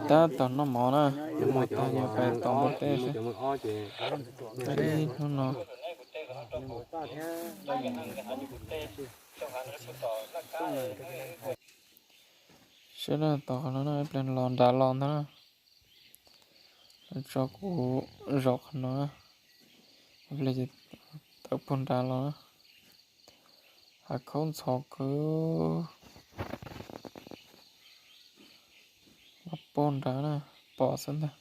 Tab tom noj mov na, noj mov tag yuav pais tom npua teb xwb. Ib hnub no sawv daws tom qhov no na, ib pliag los nrad los ntag na. Lawv tso kuv zaum qhov no, ib pliag ces tawm puag nrad los na. Hav khaub ntxhov kawg, los puag nrad na, pom xwb ntag.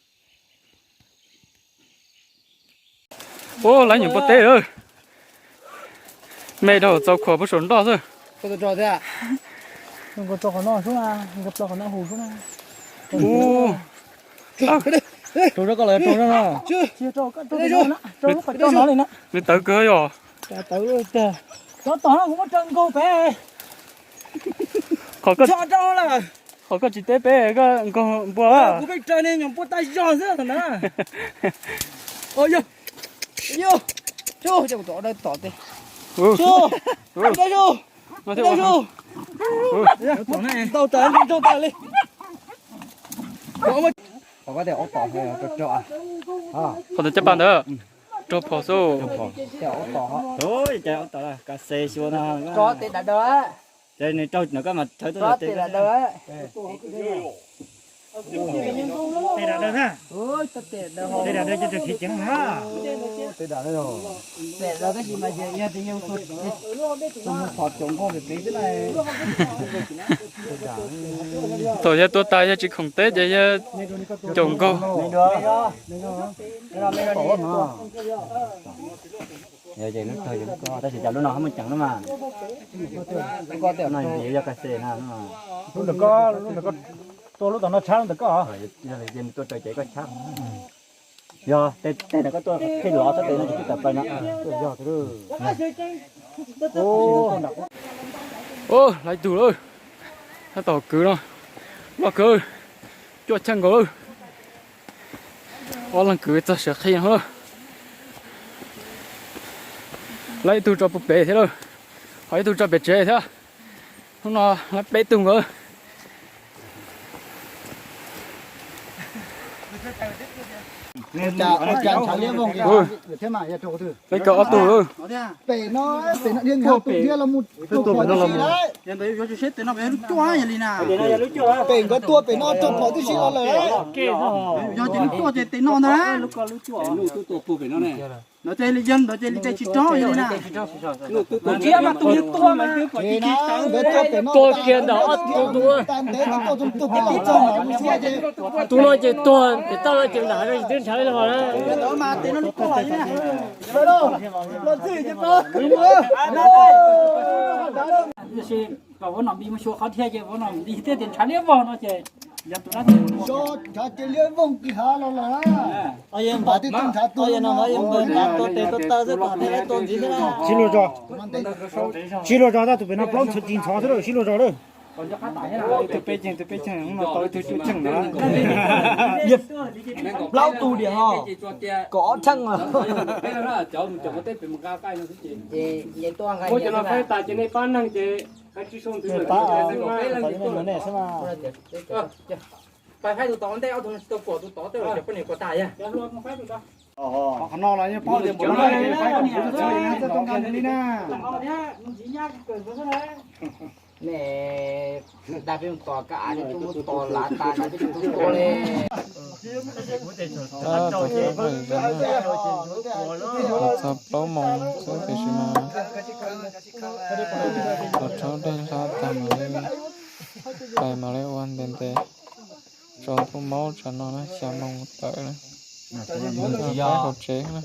Ub, lawv nyuam npua teb lawm. Me dhau txaus khuam puag saum nroj xwb. Ub, me tawv kawg yog. Qhov koj tsis teb peb koj nkaug npua. Qhov ntawd caj pas ntawd, raug phom xwb. Ces nws raug no koj mas thawb tuaj tes dawm. Tes dawm na. Tes dawm na, tes dawm na, tes dawm na. Thaum yawg tuag tas yawg tsis khoom teb ces yawg caum nkaug. Tab sis cas lub no ho muaj ceem lub mas. Lub ntawm koj, lub ntawm koj tuaj lub tom no tshab lub ntawm koj. Yog li ces tuaj raws cev koj tshab. Yog tej ntawm koj tuaj qhib lov txhob tes no ces twb tawm plaws no. Ub, lawv ib tug lawm. Tab tom kwv no, loj kawg, cuaj cheej nkaus lawm. Ob leeg kwv txog siav qhib no lawm. Lawv ib tug tso puag pem thiab lawm, ho ib tug tso pem tsev thiab. Hnub no lawv peb tug nkaus. Lawv kaw ob tug lawm. Pem no, pem no dhia nkag tus dhia los mus tuag phom tib si lawm. Pem nkawd tua pem no tuag phom tib si los lawm. Yog ces lub tuaj ces tes no ntag. Ntawd ces li yog ntawd ces li tes tsis rog yog li na. Ntsia mas tus yog tuaj mas. Nkawd tua pem no, tua kiag ntawm ob tug tus. Tag ntev tuaj tus tuag phom txog no mus xwb ces. Tus no ces tuag, pem toj no ces nram hav no twb ntshav li hos na. Ntawd mas tes no li tuaj li na. Kom vauv Nom Npis mus xyuas qhov dhia ces vauv Nom Npis thiaj tias ntshav liab vog no ces yog tus dab tsi. Ntshav ces liab voog kis hav los lawm. Npam tib tug ntshav tuag no, tua tes tua taw xwb kom thiaj li tua ntxiv thiab na. Sib luag zog, sib luag zog, tab tus pem no plaub ntxhov ci ntxhov xwb, sib luag zog lawm. Tus peb ceeg, tus peb ceeg no tau ib tug cuaj cheej no. Plaub tug diam ho, kaum ob cheej. Ua cov no faib tas ces nej pab neeg ces hais tsis sau ntxwv lawm, nej xwb mas. Pab faib tus tod ntej, ob tug no tsis tau pom tus tod tej, poj niam kuas tas yag. Qhov no los yeej paub tias npaum no faib kom kuv txhua yam txoj tau nqa li na. Nej dag peb mus tos ka av, tos lav tas peb tsis tau tua li. Tab tom txog plaub moos xwb tiam sis mas tos rhaub dej hlab tag mam li pais mam li ua ntev ntev. Tsaus ntuj maub tsam no na, xya moos tawm na. Peb hauv tsev na.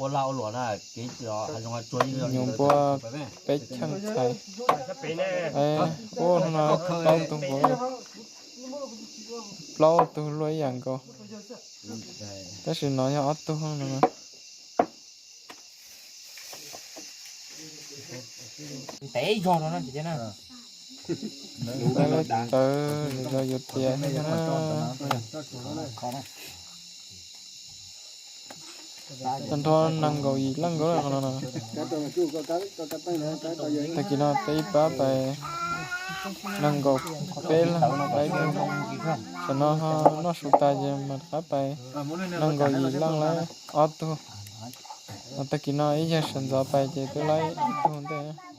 Nyuam npua peb cheej txhais. Ub, hnub no plaub tug nkaus, plaub tug luaj ib yam nkaus. Tab sis no yog ob tug no. Ntev zog no na. Tawv zom zaws yuav tiav thiab na. Tag nrho nees nkaum yim leej nkaus no. Tag kis no peb ib pab pais Nees nkaum peb leej laib tug. Tam no noj su tas ces mam rov qab pais. Nees nkaum yim leej laib ob tug. Ho tag kis no ib yawg sawv ntxov pais ces twb laib ib tug ntej.